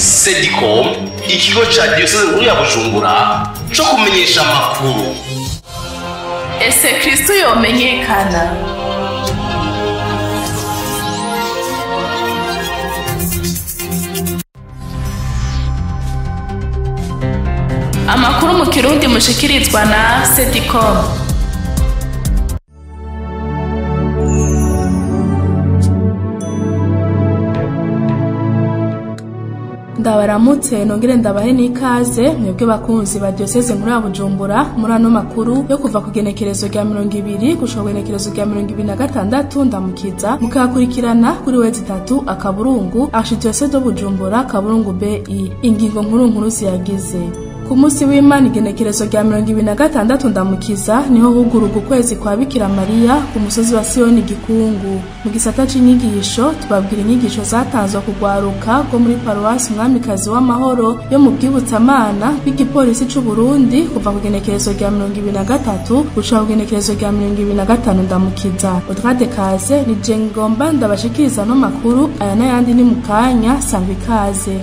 Sedicom, ikigo ca diyoseze nkuru ya Bujumbura co kumenyesha amakuru. Ese Kristo yomenyekana? Amakuru mu Kirundi mushikirizwa na Sedicom. Ndabaramutse nongere ndabahe n'ikaze mwebwe bakunzi ba diyoseze nkuru ya Bujumbura muri ano makuru yo kuva ku genekerezo rya 20 gushika ku genekerezo rya 26 ndamukiza, mukayakurikirana kuri wezi 3 akaburungu archidiocèse de Bujumbura kaburungu BI. Ingingo nkuru nkuru ziyagize: ku munsi w'Imana igenekerezo rya 26 ndamukiza niho huguruka ukwezi kwa Bikira Mariya ku musozi wa Siyoni Gikungu. Mu gisata c'inyigisho tubabwira inyigisho zatanzwe kugwaruka rwo muri paruwasi Umwamikazi w'Amahoro yo mu Bwibutsamana bw'igipolisi c'u Burundi kuva ku genekerezo rya 23 gushika ku genekerezo rya 25 ndamukiza. Odrade Kaze ni je ngomba ndabashikiriza no makuru aya n'ayandi ni mukanya, sangwa ikaze.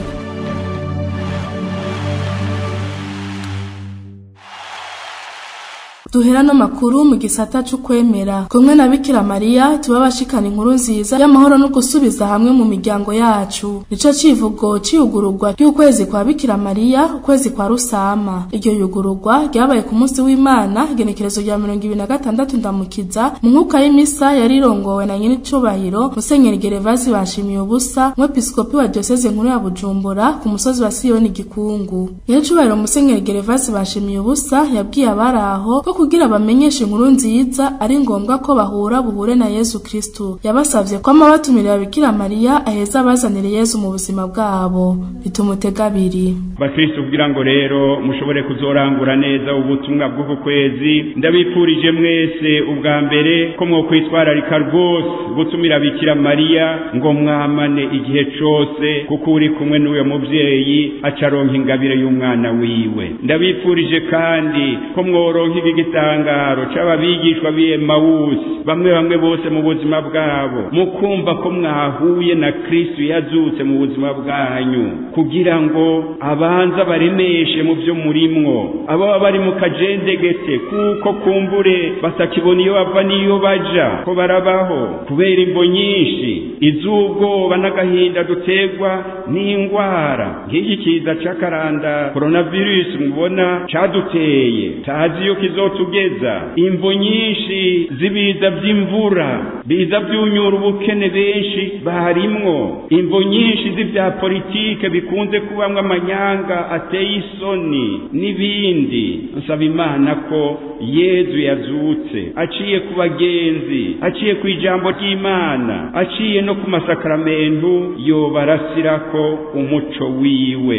Duhera no makuru mu gisata c'ukwemera. Kumwe na Bikira Mariya tuba bashikana inkuru nziza y'amahoro no gusubiza hamwe mu miryango yacu. Nico civugo ciyugururwa ry'ukwezi kwa Bikira Mariya, ukwezi kwa Rusama. Iryo yugururwa ryabaye ku munsi w'Imana igenekerezo rya 26 ndamukiza mu nkuka y'imisa yarirongowe na nyenicubahiro Musenyeri Gervasi Banshimiye Ubusa, umwepiskopi wa diyoseze nkuru ya Bujumbura ku musozi wa Siyoni Gikungu. Nyenicubahiro Musenyeri Gervasi Banshimiye Ubusa yabwiye abari aho ko kugira bamenyeshe inkuru nziza ari ngombwa ko bahura buhure na Yesu Kristo. Yabasavye ko amabatumira Bikira Mariya aheza abazanire Yesu mu buzima bwabo. Bitumutega abiri. Bakristo, kugira ngo rero mushobore kuzorangura neza ubutumwa bw'uku kwezi, ndabipfurije mwese ubwa mbere ko mwokwitwararika rwose gutumira Bikira Mariya ngo mwamane igihe cose, kuko uri kumwe n'uyo muvyeyi acaronka ingabire y'umwana wiwe. Ndabipfurije kandi ko mworonka igitangaro c'ababigishwa b'Emawusi, bamwe bamwe bose mu buzima bwabo, mukumva ko mwahuye na Kristo yazutse mu buzima bwanyu, kugira ngo abanza baremeshe mu byo murimwo, abo bari mu kajendegete kuko kumbure batakibona iyo bava n'iyo baja, ko barabaho kubera imbo nyinshi iz'ubwoba n'agahinda duterwa n'ingwara nk'iki kiza c'akaranda coronavirus mubona caduteye, tazi yuko izotugeza, imvo nyinshi z'ibiza vy'imvura biza vyunyura ubukene benshi barimwo, imvo nyinshi z'ivya politike bikunze kubamwo amanyanga ateye isoni n'ibindi. Nsaba Imana ko Yezu yazutse aciye ku bagenzi, aciye ku ijambo ry'Imana, aciye no ku masakramentu, yobarasirako umuco wiwe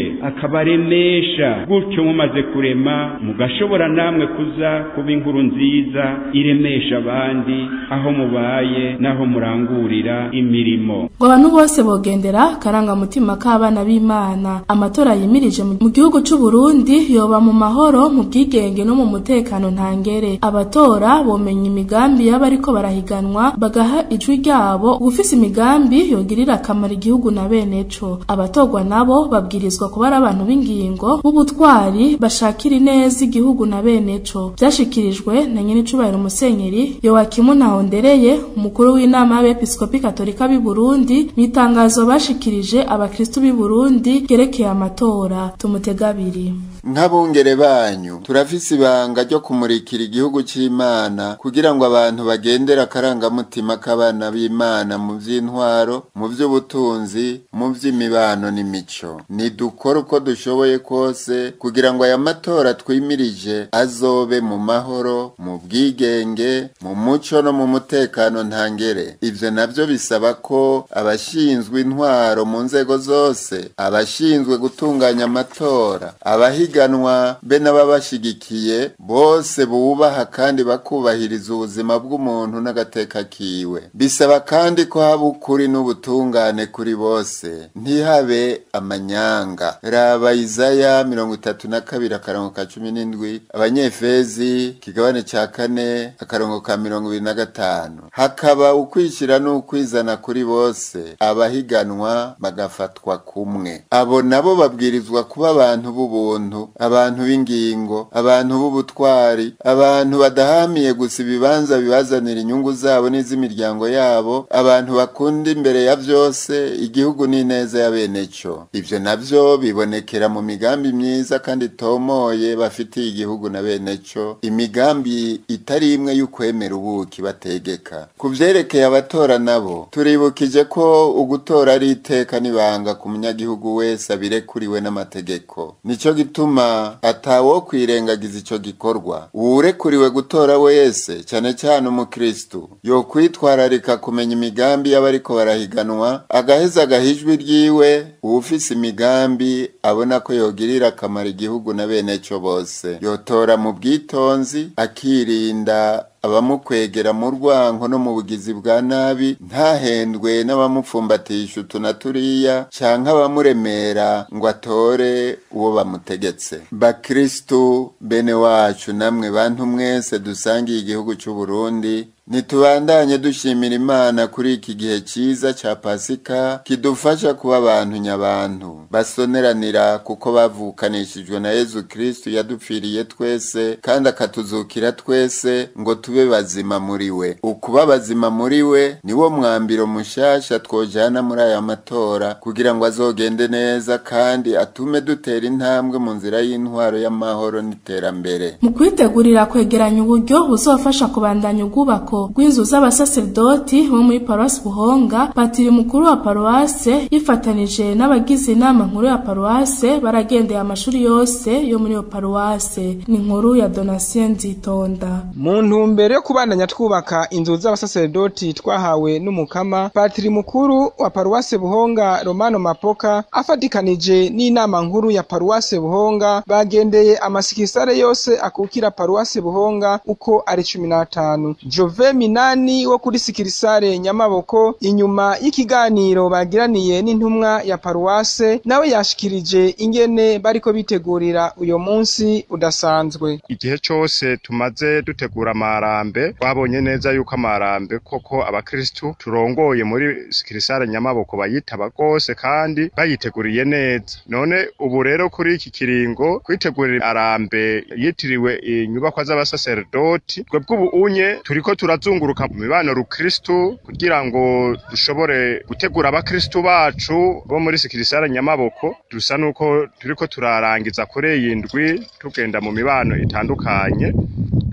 akabaremesha, gutyo mumaze kurema mugashobora namwe kuza kuba inkuru nziza iremesha abandi aho mubaye naho murangurira imirimo. Ngo abantu bose bogendera karangamutima k'abana b'Imana. Amatora yimirije mu gihugu c'u Burundi yoba mu mahoro, mu bwigenge no mu mutekano ntangere. Abatora bomenya imigambi y'abariko barahiganwa, bagaha ijwi ryabo ufise imigambi yogirira akamaro igihugu na beneco. Abatorwa nabo babwirizwa kuba ari abantu b'ingingo, b'ubutwari, bashakira ineza igihugu na beneco. Vyashikirijwe na nyenicubahiro Musenyeri Yowakimu Ntahondereye, umukuru w'inama y'abepiskopi katolika b'i Burundi, mw'itangazo bashikirije abakristu b'i Burundi ryerekeye amatora. Tumutega abiri. Nk'abungere banyu turafise ibanga ryo kumurikira igihugu c'Imana kugira ngo abantu bagendera akarangamutima k'abana b'Imana mu vy'intwaro, mu vy'ubutunzi, mu vy'imibano n'imico. Nidukora uko dushoboye kose kugira ngo aya matora twimirije azobe mu mahoro, mu bwigenge, mu muco no mu mutekano ntangere. Ivyo navyo bisaba ko abashinzwe intwaro mu nzego zose, abashinzwe gutunganya amatora, abahiganwa be n'ababashigikiye bose bubaha kandi bakubahiriza ubuzima bw'umuntu n'agateka kiwe. Bisaba kandi ko haba ukuri n'ubutungane kuri bose, ntihabe amanyanga. Raba Isaya 32 akarongo ka 17, Abanyefezi kabiri kigabane ca 4 akarongo ka 25. Hakaba ukwishira n'ukwizana kuri bose, abahiganwa bagafatwa kumwe. Abo nabo babwirizwa kuba abantu b'ubuntu, abantu b'ingingo, abantu b'ubutwari, abantu badahamiye gusa ibibanza bibazanira inyungu zabo n'iz'imiryango yabo, abantu bakunda imbere ya vyose igihugu n'ineza ya beneco. Ivyo navyo bibonekera mu migambi myiza kandi tomoye bafitiye igihugu na beneco, imigambi itari imwe y'ukwemera ubuki bategeka. Kuvyerekeye abatora nabo, turibukije ko ugutora ari iteka n'ibanga ku munyagihugu wese abirekuriwe n'amategeko. Nico gituma atawo kwirengagiza ico gikorwa. Uwurekuriwe gutora wese, cane cane umukristu, yokwitwararika kumenya imigambi y'abariko barahiganwa, agaheza agahijwi ryiwe uwufise imigambi abona ko yogirira akamaro igihugu na beneco bose. Yotora mu bwitonzi, akirinda abamukwegera mu rwanko no mu bugizi bwa nabi, ntahendwe n'abamupfumbatisha utu na turiya canke abamuremera ngo atore uwo bamutegetse. Bakristu bene wacu namwe bantu mwese dusangiye igihugu c'u Burundi, nitubandanye dushimira Imana kuri iki gihe ciza ca Pasika kidufasha kuba abantu nyabantu basoneranira, kuko bavukanishijwe na Yezu Kristu yadupfiriye twese kandi akatuzukira twese ngo tube bazima muri we. Ukuba bazima muri we niwo mwambiro mushasha twojana muri aya matora kugira ngo azogende neza kandi atume dutera intambwe mu nzira y'intwaro y'amahoro n'iterambere. Mu kwitegurira kwegeranya uburyo buzofasha kubandanya ubwubako rw'inzu z'abasaserdoti bo muri paruwasi Buhonga, patiri mukuru wa paruwase yifatanije n'abagize inama nkuru ya paruwase baragendeye amashuri yose yo muri iyo paruwase. Ni inkuru ya Donatien Nzitonda. Mu ntumbero yo kubandanya twubaka inzu z'abasaserdoti twahawe n'umukama, patiri mukuru wa paruwase Buhonga Romano Mapoka afatikanije n'inama nkuru ya paruwase Buhonga bagendeye amasikisare yose akukira paruwase Buhonga uko ari 15. Jove Minani wo kuri sikirisare Nyamaboko, inyuma y'ikiganiro bagiraniye n'intumwa ya paruwase, nawe yashikirije ingene bariko bitegurira uyo munsi udasanzwe. Igihe cyose tumaze dutegura amarambe, twabonye neza yuko amarambe koko abakristu turongoye muri sikirisare Nyamaboko bayitaba gose kandi bayiteguriye neza. None ubu rero kuri iki kiringo kwitegurira arambe yitiriwe inyubakwa z'abasaserdoti, twebwe ubu unye turiko turazunguruka mu mibano rukristu kugira ngo dushobore gutegura abakristu bacu bo muri sikirisare Nyamaboko. Dusa nuko turiko turarangiza kuri iyi ndwi tugenda mu mibano itandukanye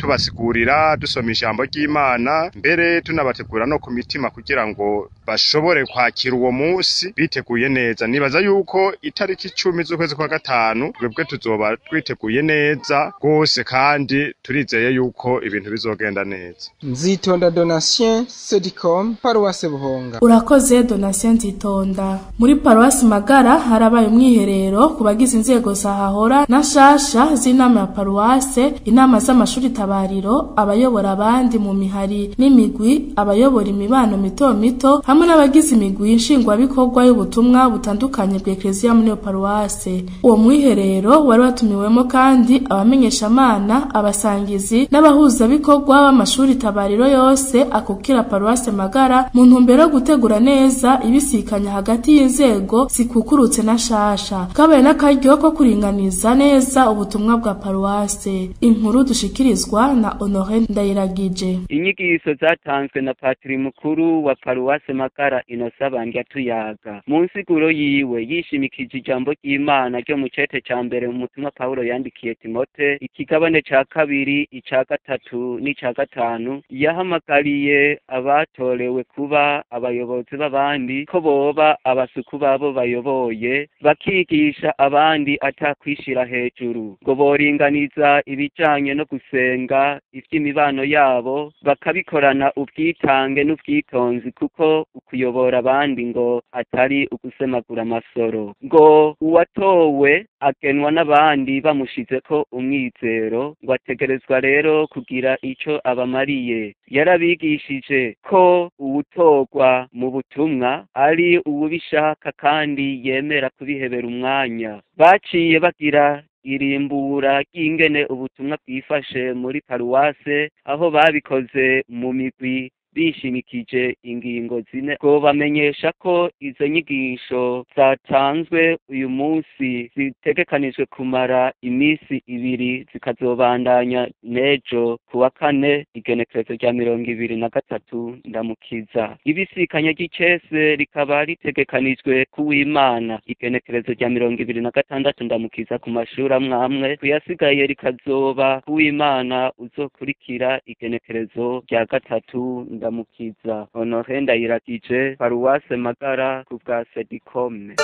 tubasigurira, dusoma ijambo ry'Imana, mbere tunabategura no ku mitima kugira ngo bashobore kwakira uwo munsi biteguye neza. Nibaza yuko itariki 10 z'ukwezi kwa 5 twebwe tuzoba twiteguye neza gose kandi turizeye yuko ibintu bizogenda neza. Nzitonda Donatien, Sedicom, Paruwase Buhonga. Urakoze Donatien Nzitonda. Muri Paruwasi Magara harabaye umwiherero ku bagize inzego zahahora na shasha z'inama ya paruwase, inama z'amashuri tabariro, abayobora abandi mu mihari n'imigwi, abayobora imibano mito mito hamwe n'abagize imigwi nshingwabikorwa y'ubutumwa butandukanye bwa Eklezia muri iyo paruwase. Uwo mwiherero wari watumiwemo kandi abamenyeshamana, abasangizi n'abahuzabikorwa b'amashuri tabariro yose akukira paruwase Magara mu ntumbero yo gutegura neza ibisikanya hagati y'inzego zikukurutse na shasha. Kabaye n'akaryo ko kuringaniza neza ubutumwa bwa paruwase. Inkuru dushikirizwa na Honoré Ndayiragije. Inyigisho zatanzwe na patiri mukuru wa paruwase Magara Innocent Bandyatuyaga. Mu nsiguro yiwe yishimikije ijambo ry'Imana ryo mu cete ca mbere mu mutumwa Paulo yandikiye Timote, ikigabane ca 2, ica 3 n'ica 5, yahamagariye abatorewe kuba abayobozi b'abandi ko boba abasuku babo bayoboye, bakigisha abandi atakwishira hejuru, ngo boringaniza ibijanye no gusenga ivy'imibano yabo, bakabikorana ubwitange n'ubwitonzi, kuko ukuyobora abandi ngo atari ugusemagura amasoro. Ngo uwatowe agenwa n'abandi bamushizeko umwizero, ngo ategerezwa rero kugira ico abamariye. Yarabigishije ko uwutorwa mu butumwa ari uwubishaka kandi yemera kubihebera umwanya. Baciye bagira irimbura ry'ingene ubutumwa bwifashe muri paruwase, aho babikoze mu migwi bishimikije ingingo zine. Bamenyesha ko izo nyigisho zatanzwe uyu munsi zitegekanijwe kumara iminsi ibiri, zikazobandanya n'ejo kuwa kane igenekerezo rya 23 Ndamukiza. Ibisikanya ry'icese rikaba ritegekanijwe kuw'Imana igenekerezo rya 26 Ndamukiza ku mashuri amwamwe, kuyasigaye rikazoba kuw'Imana uzokurikira igenekerezo rya 3 Ndamukiza. Honore Ndayiragije, Paruwase Magara, ku bwa Sedikome.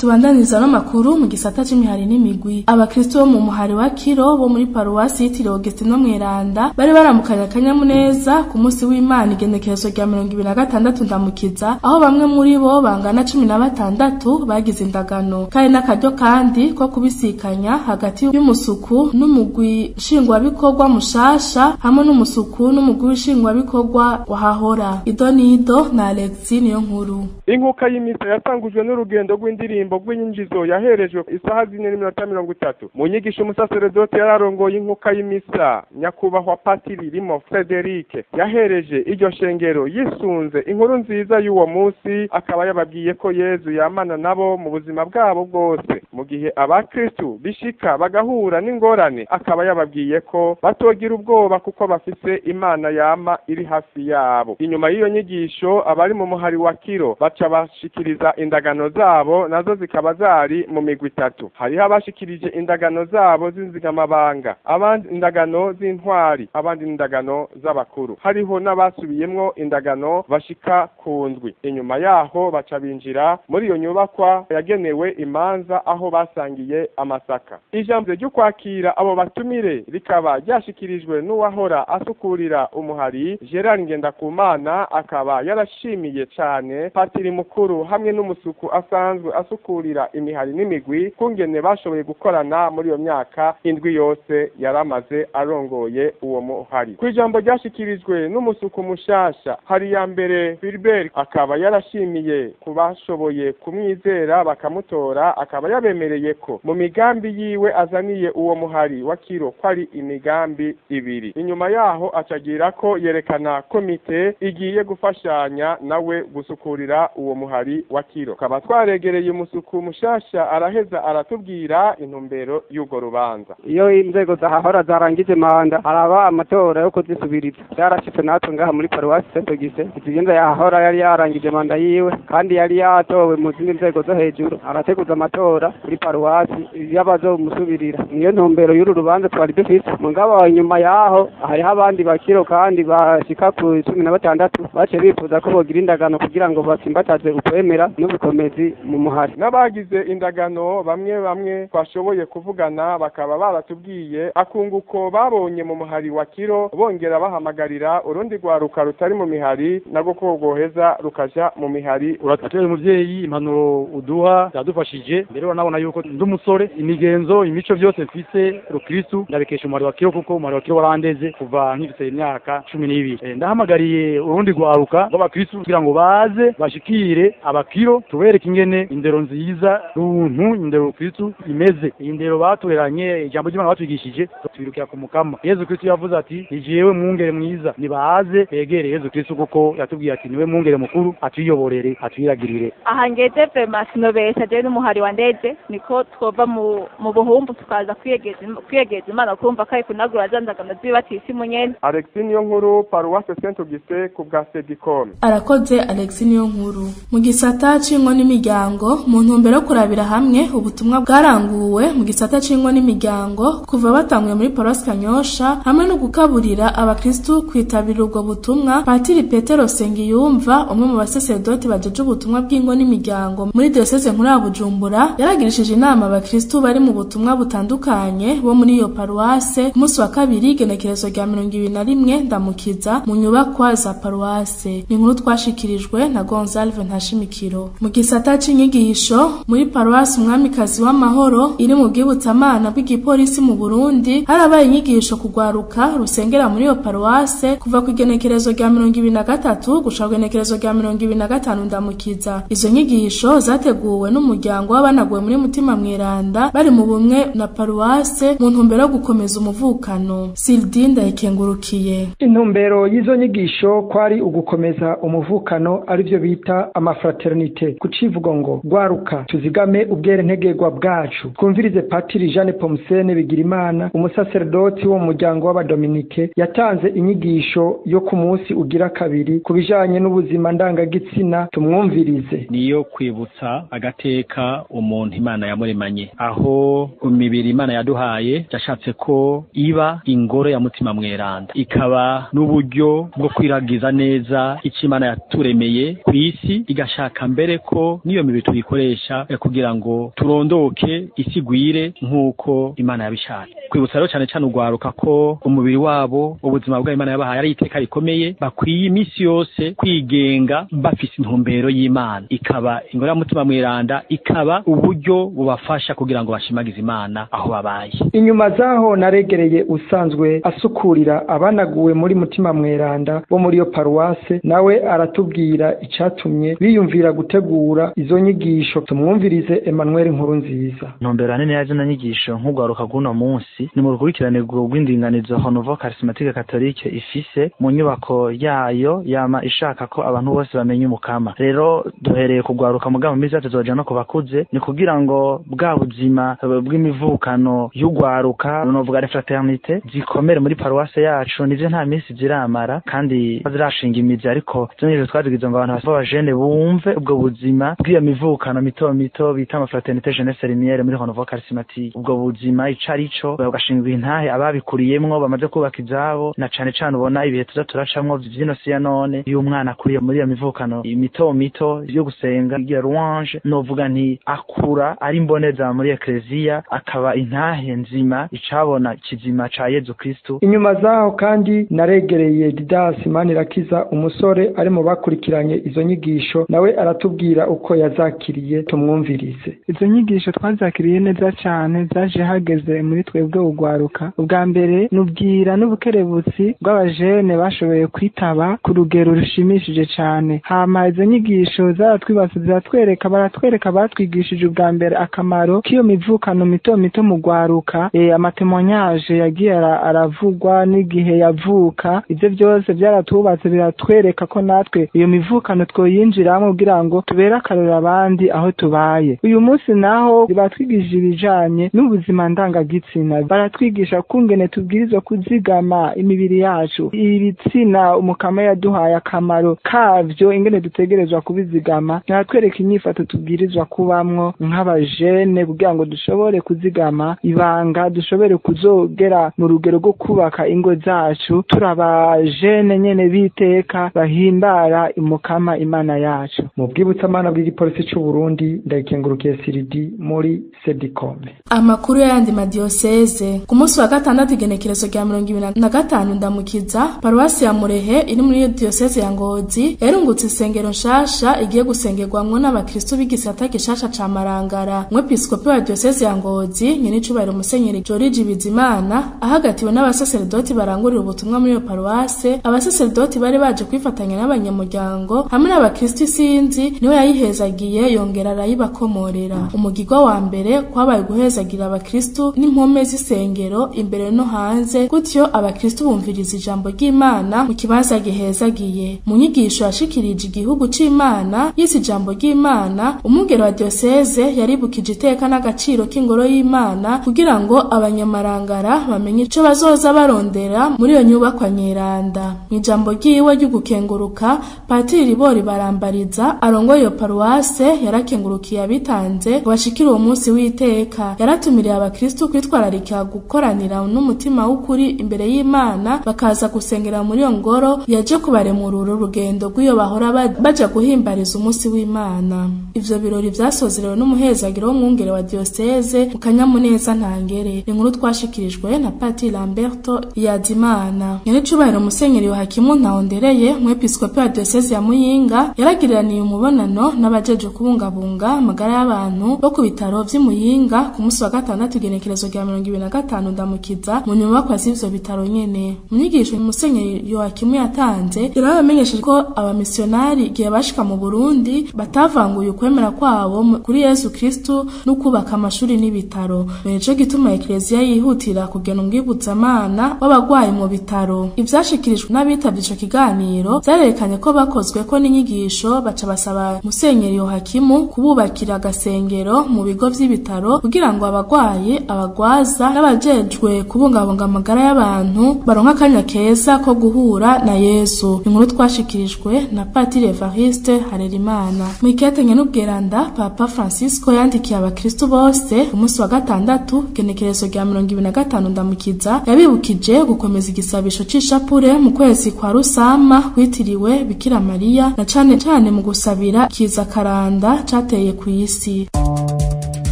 Tubandaniza n'amakuru mu gisata c'imihari n'imigwi. Abakristo bo mu muhari wa Kiro bo muri paruwasi yitiriwe Augustino Mweranda bari baramukanye akanyamuneza ku munsi w'Imana igenekerezo rya 26 Ndamukiza, aho bamwe muri bo bangana 16 bagize indagano. Kandi n'akaryo kandi ko kubisikanya hagati y'umusuku n'umugwi nshingwabikorwa mushasha hamwe n'umusuku n'umugwi nshingwabikorwa wahahora. Idonido na Alexis niyo nkuru. Inkuka y'imisa yatangujwe n'urugendo rw'indirimbo rw'inyigizo yaherejwe isaha 4:30. Mu nyigisho umusaseredoti yararongoye inkuka y'imisa nyakubahwa Patiri Rimo Frederic yahereje iryo shengero yisunze inkuru nziza y'uwo munsi, akaba yababwiye ko Yezu yamana nabo mu buzima bwabo bwose. Mu gihe abakristu bishika bagahura n'ingorane, akaba yababwiye ko batogira ubwoba kuko bafise Imana yama iri hafi yabo. Inyuma y'iyo nyigisho abari mu muhari wa Kiro baca bashikiriza indagano zabo, nazo zikaba zari mu migwi itatu. Hariho abashikirije indagano zabo z'inzigamabanga, abandi indagano z'intwari, abandi indagano z'abakuru. Hariho n'abasubiyemwo indagano bashika ku ndwi. Inyuma yaho baca binjira muri iyo nyubakwa yagenewe imanza, aho basangiye amasaka. Ijambo ryo kwakira abo batumire rikaba ryashikirijwe n'uwahora asukurira umuhari Gerard Ngendakumana, akaba yarashimiye cane patiri mukuru hamwe n'umusuku asanzwe asukurira imihari n'imigwi kungene bashoboye gukorana muri iyo myaka indwi yose yaramaze arongoye uwo muhari. Ku ijambo ryashikirijwe n'umusuku mushasha hari ya mbere Philbert, akaba yarashimiye kubashoboye kumwizera bakamutora, akaba yabemereye ko mu migambi yiwe azaniye uwo muhari wa Kiro ko ari imigambi ibiri. Inyuma yaho acagira ko yerekana komite igiye gufashanya nawe gusukurira uwo muhari wa Kiro. Kaba twaregereye umusuku mushasha araheza aratubwira intumbero y'ugo rubanza. Iyo inzego zahahora zarangije manda haraba amatora yo kuzisubiriza. Byarashitse natwe ngaha muri paruwasi Saint-Augustin, izigenza yahahora yari yarangije manda yiwe kandi yari yatowe mu zindi nzego zo hejuru, arateguza amatora kuri paruwasi y'abazomusubirira. Niyo ntumbero y'uru rubanza twari dufise. Mugabo inyuma yaho hariho abandi bakiro kandi bashika ku 16 bace bifuza ko bogira indagano kugira ngo batsimbataze ukwemera n'ubukomezi mu muhari. N'abagize indagano bamwe bamwe twashoboye kuvugana bakaba baratubwiye akunguko babonye mu muhari wa Kiro, bongera bahamagarira urundi rwaruka rutari mu mihari narwo ko rwoheza rukaja mu mihari. Uratubwira umuvyeyi impanuro uduha zadufashije mbere uranabona yuko ndi umusore, imigenzo imico byose mfise rukristu ndabikesha umuhari wa Kiro, kuko umuhari wa Kiro warandeze kuva nkifise imyaka 12. Ndahamagariye urundi rwaruka rw'abakristu kugira ngo baze bashikire abakiro, tubereke ingene indero nziza runtu indero Kristu imeze. Indero batureranye ijambo ry'Imana batwigishije twirukira ku mukama. Yezu Kristu yavuze ati ni jewe mwungere mwiza, nibaze begere Yezu Kristu kuko yatubwiye ati niwe mwungere mukuru, atuyoborere atwiragirire. Aha ngeze vraiment sinobesha je n'umuhari wa ndeze niko twova mu buhumbu tukaza kwiyegeza Imana kumva kai kunagura zanzagana zibatisi munyene. Alexis niyo nkuru, Paruwase Saint-Augustin ku bwa Sedicom. Arakoze Alexis niyo nkuru. Mu gisata c'ingo n'imiryango, mu ntumbero yo kurabira hamwe ubutumwa bwaranguwe mu gisata c'ingo n'imiryango kuva batanguye muri Paruwasi Kanyosha, hamwe no gukaburira abakristu kwitabira ubwo butumwa, Patiri Petero Sengiyumva, umwe mu basaseredoti bajeje ubutumwa bw'ingo n'imiryango muri Diocese nkuru ya Bujumbura, yaragirishije inama abakristu bari mu butumwa butandukanye bo muri iyo paruwase ku munsi wa kabiri igenekerezo rya 21 Ndamukiza mu nyubakwa za paruwase. Ni inkuru twashikirijwe na Gonzalve Ntashimikiro. Mu gisata c'inyigisho Inyigisho muri paruwasi Umwamikazi w'Amahoro iri mu bwibutsamana bw'igipolisi mu Burundi, harabaye inyigisho kugwaruka rusengera muri iyo paruwase kuva ku igenekerezo rya 23 gushika ku igenekerezo rya 25 Ndamukiza. Izo nyigisho zateguwe n'umuryango w'abanaguwe muri Mutima Mweranda bari mu bumwe na paruwase mu ntumbero yo gukomeza umuvukano. Sildin Ndayikengurukiye. Intumbero y'izo nyigisho kwari ugukomeza umuvukano, arivyo bita amafraternite. Kucivugo ngo gwaruka tuzigame ubwere ntegerwa bwacu. Twumvirize Patiri Jeanne Pomsene Bigirimana, umusaserdoti wo mu muryango w'abadominike, yatanze inyigisho yo ku munsi ugira kabiri ku bijanye n'ubuzima ndangagitsina. Tumwumvirize. Niyo kwibutsa agateka umuntu Imana yamuremanye, aho imibiri Imana yaduhaye yashatse ko iba ingoro ya Mutima Mweranda, ikaba n'uburyo bwo kwiragiza neza icyo Imana yaturemeye ku isi, igashaka mbere ko n'iyo mibiri tuyikoresha kugira ngo turondoke isi gwire nk'uko Imana yabishatse. Kwibutsa rero cyane cyane ugwaruka ko umubiri wabo, ubuzima bwa Imana yabahaye ari iteka rikomeye, bakwiye iminsi yose kwigenga bafise intumbero y'Imana, ikaba ingoro ya Mutima Mweranda, ikaba uburyo bubafasha kugira ngo bashimagize Imana aho babaye. Inyuma zaho naregereye usanzwe asukurira abanaguwe muri Mutima Mweranda bo muri iyo paruwase, nawe aratubwira icatumye biyumvira gutegura izo nyigisho. Tumwumvirize Emmanuel Nkurunziza. Ntumbero hanini ya zino nyigisho nk'ugwaruka bw'uno munsi ni mu rukurikirane rw'indinganizo Renouveau Charismatique Catholique ifise mu nyubako yayo, yama ishaka ko abantu bose bamenya Umukama. Rero duhereye kugwaruka mugabo mbiza tuzoja no kubakuze, ni kugira ngo bwa buzima bw'imivukano y'ugwaruka, novuga fraternité, zikomere muri paruwase yacu. Nivyo nta minsi ziramara kandi zirashinga imizi, ariko zino twazigize ngo abantu b'abajene bumve ubwo buzima bw'iyo mivukano mito mito bita amafraternité jeunesse lumière muri Renouveau Charismatique, ubwo buzima ico arico, bagashingwa intahe ababikuriyemwo bamaze kubaka izabo. Na cane cane ubona ibihe tuza turacamwo vy'ino si ya none, iyo umwana akuriye muri iyo mivukano mito mito yo gusenga igira louange, novuga nti akura ari imboneza muri eklezia, akaba intahe nzima icabona kizima ca Yezu Kristu. Inyuma zaho kandi naregereye Didas Manirakiza, umusore ari mu bakurikiranye izo nyigisho, nawe aratubwira uko yazakiriye. Tumwumvirize. Izo nyigisho twazakiriye neza cane, zaje hageze muri twebwe ugwaruka. Ubwa mbere nubwira n'ubukerebutsi bw'abajene bashoboye kwitaba ku rugero rushimishije cane. Hama izo nyigisho zaratwibase, ziratwereka, baratwereka, batwigishije ubwa mbere akamaro k'iyo mivukano mito mito mu gwaruka, amatemoignage yagiye aravugwa n'igihe yavuka, ivyo byose byaratubatse, biratwereka ko natwe iyo mivukano twoyinjiramo kugira ngo tubere akarorero abandi aho tubaye. Uyu munsi naho batwigishije ibijanye n'ubuzima ndangagitsina, baratwigisha kungene tubwirizwa kuzigama imibiri yacu, ibitsina Umukama yaduhaye, akamaro kavyo, ingene dutegerezwa kubizigama, baratwereka inyifato tubwirizwa kubamwo nk'abajene kugira ngo dushobore kuzigama ibanga, dushobore kuzogera mu rugero rwo kubaka ingo zacu, turabajene nyene biteka bahimbara Umukama Imana yacu. Mu bwibutsamana bw'igipolisi c'u Burundi, Ndayikengurukiye Siridi muri Sedikome. Amakuru y'ayandi madiyoseze. Ku munsi wa gatandatu igenekerezo rya 25 Ndamukiza, paruwasi ya Murehe iri muri diyoseze ya Ngozi yarungutse isengero nshasha igiye gusengerwamwo n'abakristo b'igisata gishasha ca Marangara. Umwepiskopi wa diyoseze ya Ngozi nyenicubahiro Musenyeri Joriji Bizimana, ahagatiwe n'abasaserdoti barangurira ubutumwa muri iyo paruwase, abasaserdoti bari baje kwifatanya n'abanyamuryango hamwe n'abakristo isinzi, niwe yayihezagiye yongera arayibakomorera. Umugigwa wa mbere kwabaye guhezagira abakristo n'impome z'isengero imbere no hanze, gutyo abakristo bumviriza ijambo ry'Imana mu kibanza gihezagiye. Mu nyigisho yashikirije igihugu c'Imana yise ijambo ry'Imana, umugero wa diyoseze yaribukije iteka n'agaciro k'ingoro y'Imana kugira ngo abanyamarangara bamenye ico bazoza barondera muri iyo nyubakwa nyeranda. Mu ijambo ryiwe ry'ugukenguruka, Patiri Ribori Barambariza arongoye iyo paruwase yarakengurukiye abitanze ngo bashikire uwo munsi w'iteka. Yaratumiriye abakristo kwitwararika ikabararika gukoranira n'umutima w'ukuri imbere y'Imana, bakaza gusengera muri iyo ngoro yaje kubaremurura urugendo rw'iyo bahora baja guhimbariza umunsi w'Imana. Ivyo birori vyasozerewe n'umuhezagiro w'umwungere wa diocese mu kanyamuneza ntangere. Inkuru twashikirijwe na Patiri Lamberto Iyazimana. Nyenicubahiro Musenyeri Yohakimu Ntahondereye, umwepiskopi wa diocese ya Muyinga, yaragiraniye umubonano n'abajeje kubungabunga amagara y'abantu bo ku bitaro vy'i Muyinga ku munsi wa gatandatu igenekerezo rya 2025 Ndamukiza, mu nyubakwa z'ivyo bitaro nyene. Mu nyigisho Musenyeri Yohakimu yatanze, yarabamenyesheje ko abamisiyonari igihe bashika mu Burundi batavanguye ukwemera kwabo kuri Yesu Kristu no kubaka amashuri n'ibitaro. Nico gituma Eklezia yihutira kugena umwibutsamana w'abagwayi mu bitaro. Ivyashikirijwe n'abitavye ico kiganiro vyarerekanye ko bakozwe ko n'inyigisho, baca basaba Musenyeri Yohakimu kububakira agasengero mu bigo vy'ibitaro kugira ngo abagwayi, abagwaza n'abajejwe kubungabunga amagara y'abantu baronke akanya keza ko guhura na Yesu. Inkuru twashikirijwe na Patiri Evariste Harerimana. Mwiketenye n'ubweranda Papa Francisco yandikiye abakristo bose ku munsi wa gatandatu genekerezo rya 2025 Ndamukiza, yabibukije gukomeza igisabisho c'ishapure mu kwezi kwa Rusama kwitiriwe Bikira Mariya, na cane cane mu gusabira kiza karanda cateye kw'isi.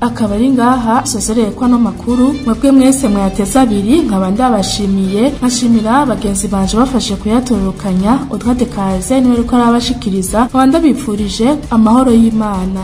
Akaba ari ngaha sozereye kwa no makuru, mwebwe mwese mwayateze abiri, nkaba ndabashimiye, nkashimira bagenzi banje bafashe kuyatororokanya. Audrey Kaze niwe ariko arabashikiriza, nkaba ndabipfurije amahoro y'Imana.